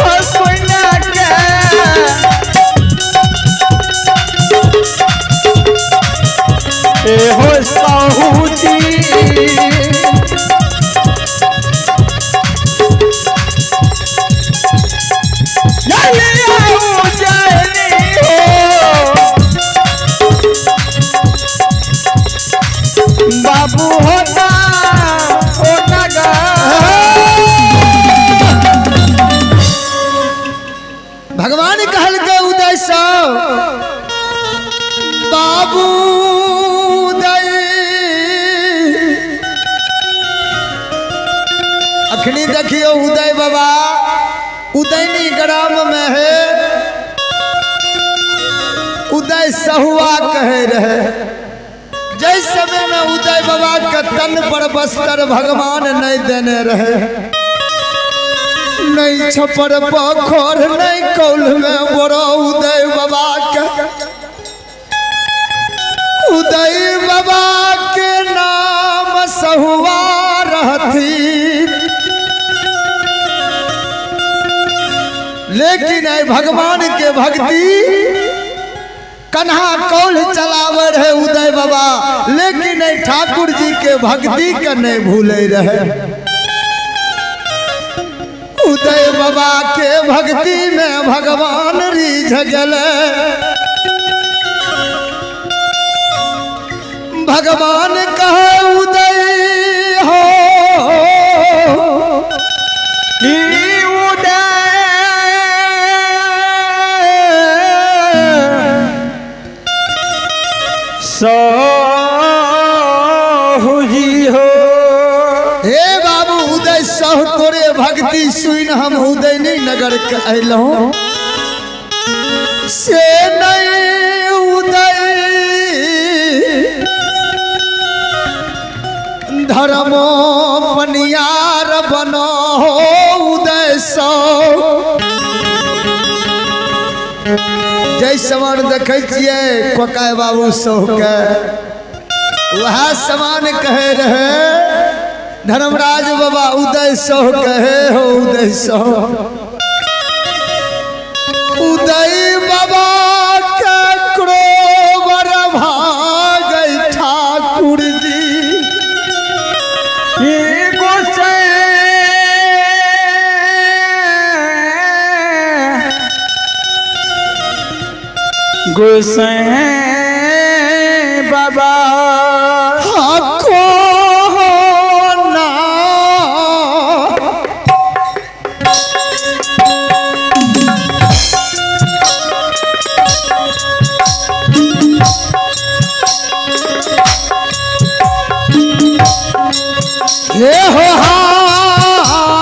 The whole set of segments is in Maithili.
हो सोना के ए हो साहू जी। चले आओ जनी हो। बाबू होता ओ नगा। भगवान कहल के उदय सब बाबू उदय। अखनी देखियो उदय बाबा उदयनी ग्राम में है, उदय सहुआ कहे रहे। जै समय में उदय बाबा के तन पर बस्तर भगवान नहीं देने रहे, नहीं छपर पखोर नहीं कौल में बड़ो उदय बाबा के। उदय बाबा के नाम सहुआ रहती, लेकिन आई भगवान के भक्ति कन्हा कौल चलावे रहे उदय बाबा, लेकिन आई ठाकुर जी के भक्ति के नहीं भूले रहे। उदय बाबा के भक्ति में भगवान रिझ गले। भगवान कहे उदय हो कि उदय साहू जी हो। हे बाबू उदय साहू तोरे भक्ति सुन हम उदयनी नगर के अयलहुँ, से नहीं उदय धर्मो पनियार बनो हो उदय साहू। जय समान देखे छियै कोकाय बाबू साहू के, वह समान कहे रहे धर्मराज बाबा उदय साहू कहे हो उदय साहू। उदय बाबा के क्रोवर भागै ठाकुर जी। कि गोसाई गोसाई बाबा हाको ना ये हो हावे।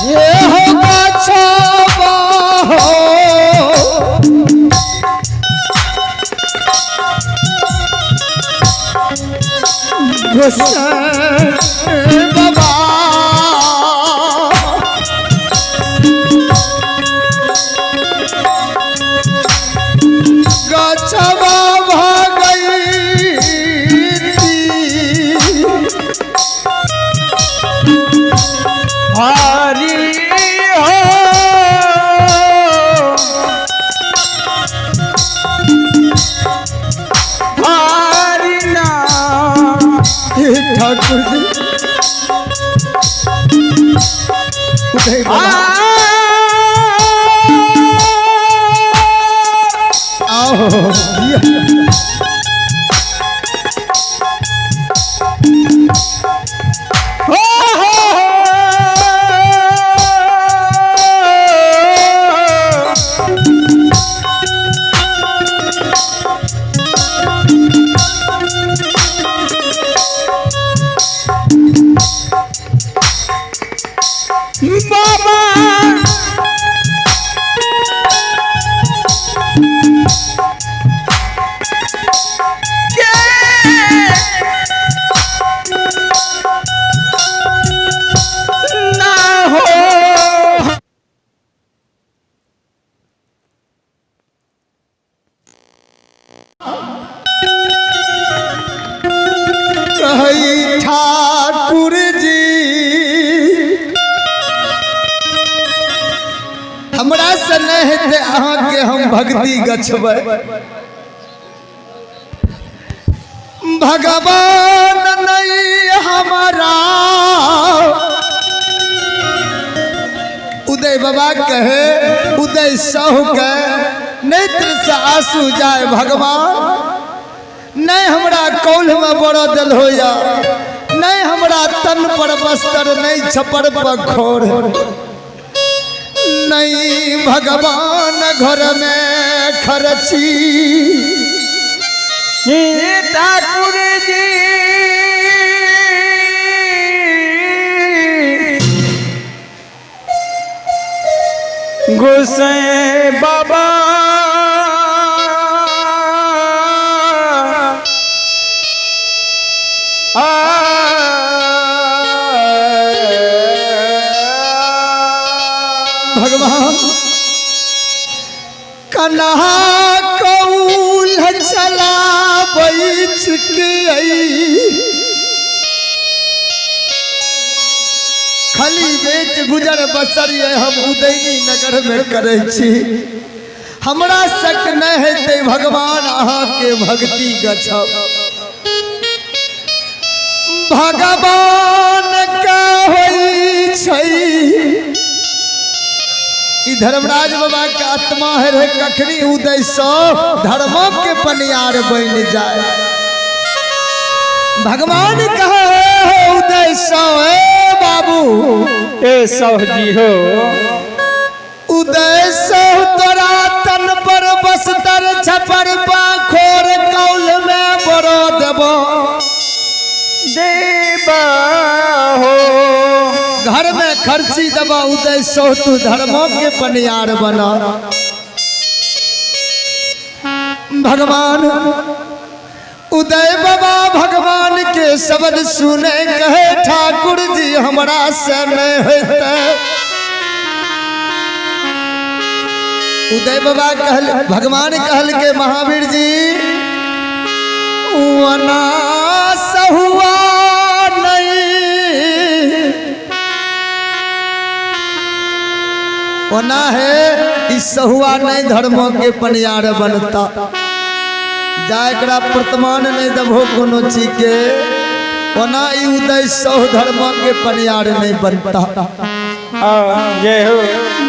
ये हो गछबा हो। गोसाई बाबा गछबा भगई हरी हो। हरि नाम हे ठाकुर जी उदय बाबा आओ। बाबा नहि हेतै अहाँके हम भक्ति गछबै। भगवान नहीं हमारा, उदय बाबा कहे, उदय साहू के नेत्र से आंसू जाए, भगवान नहीं हमरा कौल में बड़ दिल होया, नहीं हमरा तन पर बस्तर, नहीं छपर पर खोर, नहीं भगवान घर में खर्ची। ठाकुर जी गोसाई बाबा आ भगवान कन्हा कौल चला खली बेच गुजर बसर ये हम उदयनी नगर में करै छी, हमरा शक नहीं हेतै भगवान अहाँ के भक्ति गछब। भगवान का होइ छै ई धर्मराज बाबा के आत्मा है रे, कखनी उदय सो धर्मों के पनियार बन जाए। भगवान कहे उदय सो, ए बाबू ए साहु जी हो, उदय सो तोरा तन पर बस्तर छपर पाखोर कौल में बरो देबो देबा हो, घर में खर्ची दबा उदय सो तू धर्मों के पनियार बना। भगवान उदय बाबा भगवान के शब्द सुने कहे ठाकुर जी हमरा से नहीं होते। उदय बाबा कहल, भगवान कहल के महावीर जी वना सहुआ नहीं, ओना है इस सहुआ नहीं धर्मों के पनियार बनता, जा एकरा वर्तमान नहीं दबो कोनो चीज के, ओना ई उदय सौ धर्मों के पनियार नहीं बनता। जय हो।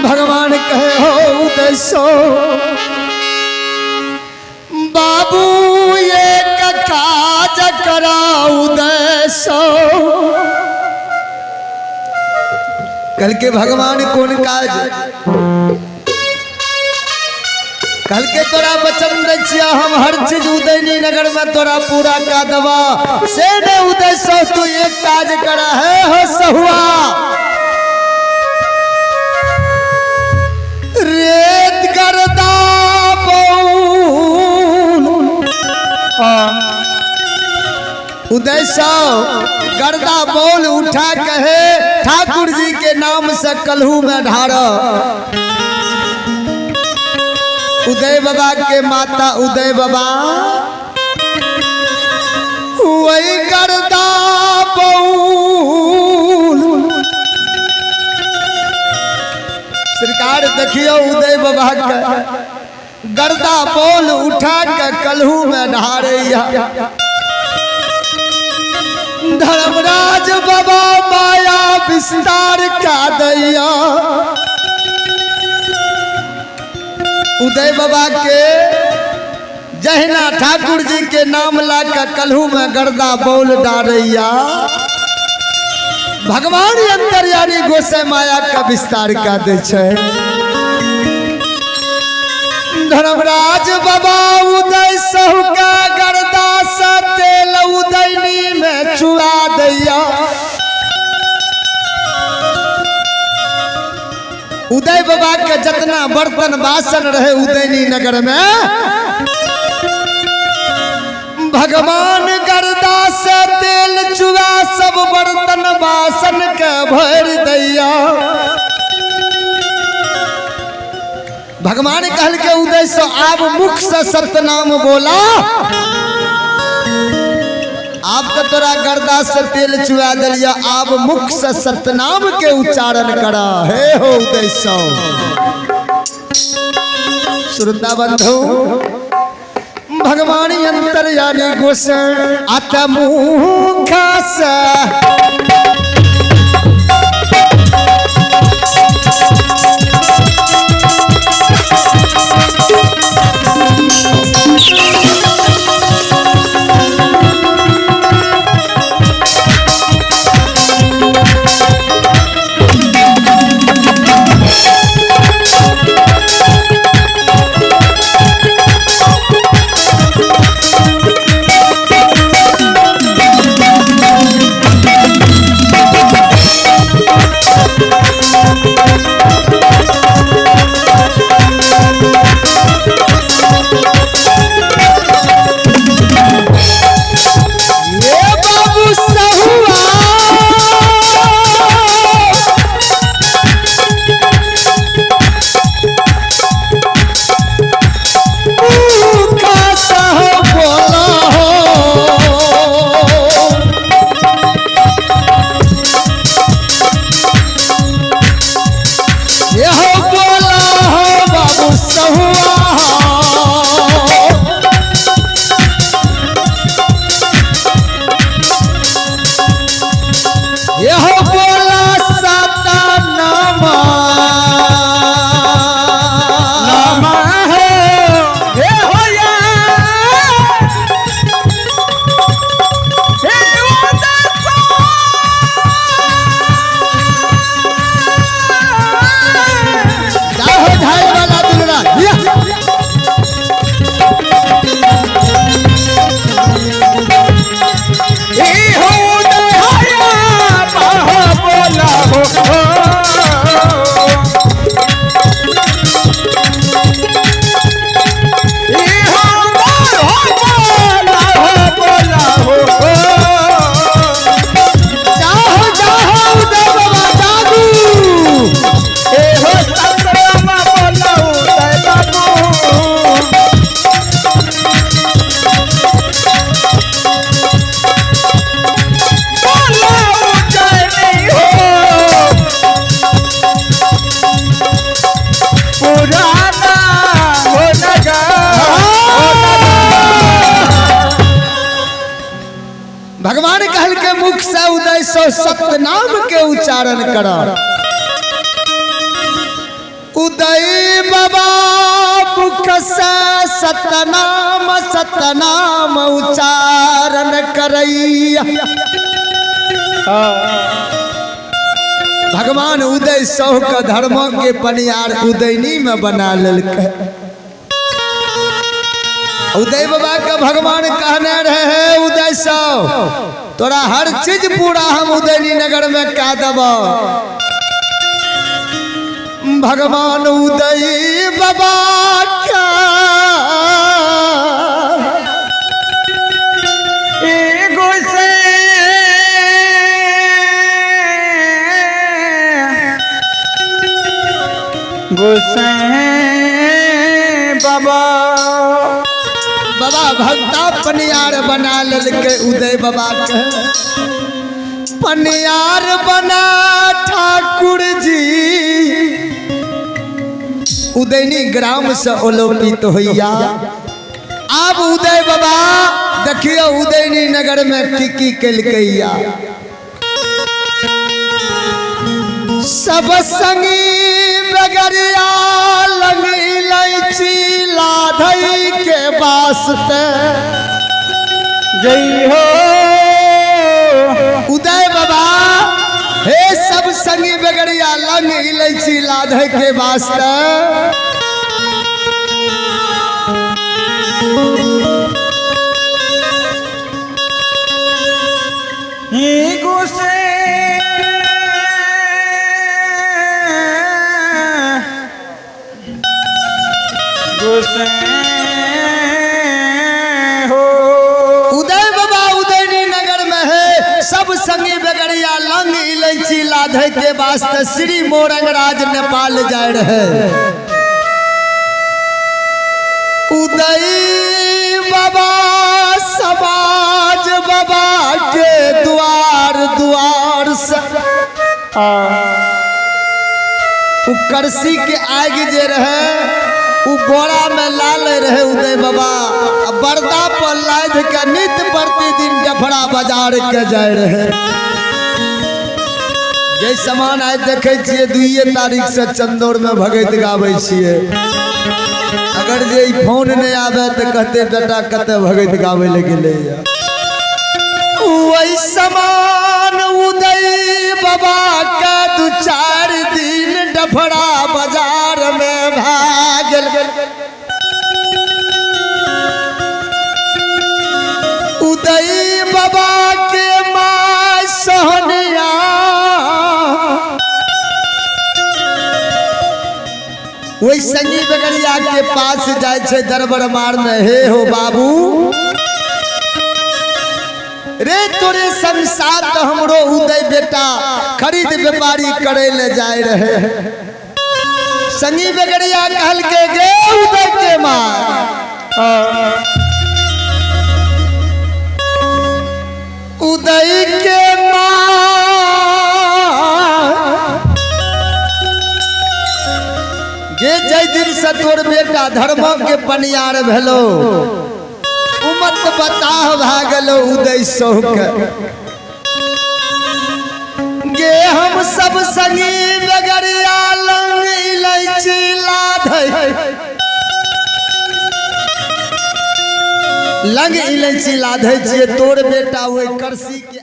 भगवान कहे हो उदय सौ बाबू एक काज करा उदय सौ। कल के भगवान कौन काज? कल के तोरा वचन दै छिया हम हर चीज उदयनी नगर में तोरा पूरा का दवा, से ने उदय सौ तू एक काज करा है हो सहुआ, रेत गर्दा बौल। उदय सौ गर्दा बौल उठा कहे ठाकुर जी के नाम से कलहू में ढार। उदय बाबा के माता उदय बाबा वही गर्दा बौल। सरकार देखियो उदय बाबा के गर्दा बौल उठा के कलहू में ढारे। धर्मराज बाबा माया विस्तार का दैया। उदय बाबा के जहिना ठाकुर जी के नाम ला के कलहू में गर्दा बौल डारैया, भगवान अंतर्यामी गोसाई माया का विस्तार का दे छै। धर्मराज बाबा उदय सहु का गर्दा से तेल उदयनी में चुरा दैया। उदय बाबा के जितना बर्तन बासन रहे उदयनी नगर में, भगवान गर्दा से तेल चुरा सब बर्तन बासन के भर दैया। भगवान कहल के उदय से आब मुख से सतनाम बोला, आप तो तोरा गर्दा से तेल चुरा दिलिया, आब मुख से सतनाम के उच्चारण करा। हे हो उदय सौ। श्रोता बंधु, भगवान अंतर्यामी गोसाई आता मुख से ये बाबू सहुआ, मुख सह बोला हो। ये हो बोला हो बाबू सहुआ। यह बोला सता नामा नामा हो हे हो या हे जाहो झाई वाला दुलरा या। हे हो दया बाह बोला हो हे हो बोला हो बोला हो। जाहो जाहो उदय बाबा जागू। ए हो सतरामा बोला उदय बाबू। बोला उदय नहीं हो पुराना हो नगर हो नगर। भगवान कहल के मुख से उदय सो सत्य नाम के उच्चारण कर। उदय बाबा मुख से सतनाम सतनाम उच्चारण करैया। भगवान उदय सौ के धर्म के पनियार उदयनी में बना लेलकै। उदय बाबा के भगवान कहने रहे हैं, उदय सौ तोरा हर चीज पूरा हम उदयनी नगर में कह देब। भगवान उदय बाबा का एगो से गोसाई बाबा बाबा भक्ता पनियार बना लेलकै उदय बाबा के पनियार बना ठाकुर जी उदयनी ग्राम से ओलोपित होइया। आब उदय बाबा देखियो उदयनी नगर में की की केलकैया। सब संगी बगरिया लंगी लैची लाधई के वास्ते जय हो उदय बाबा। हे सब संगी बगरिया लंग इलैची लाधई के वास्ते एगो से गोसाई हो उदय बाबा उदयनी नगर में है सब संगी बगरिया लंग इलैची लाधे के वास्ते श्री मोरंगराज नेपाल जाए रहे। उदय बाबा समाज बाबा के द्वार द्वार से आ उ करसी के आग जे रहे उ बोरा में लाल रहे उदय बाबा आ बरदा पर लाद के नित प्रतिदिन डफरा बाजार के जाय रहे। जे सामान आइ देखे छियै 2 तारीख से चंदौर में भगैत गाबै छियै। अगर जे ई फोन नहीं आवे तो कहते बेटा कते भगैत गाबै ले गेलैया। वही समान उदय बाबा के 2-4 दिन डफरा बाजार में भागल। उदय बाबा के माँ सोहनिया वही संगी बगड़िया के पास जाए छे दरबर मारने, हे हो बाबू रे तोरे संसार तो हमरो उदय बेटा खरीद व्यापारी करे ले जाए रहे। संगी बगड़िया कहल के गे उदय के माँ उदय के माँ गे जय दिन से तोर बेटा धर्म के पनियार भेलो उमत बताह भागलो उदय सौक गे हम सब संगी बगड़िया लंग इलायची लाधै लंग इलायची लाधै छियै तोर बेटा ओहि करसी के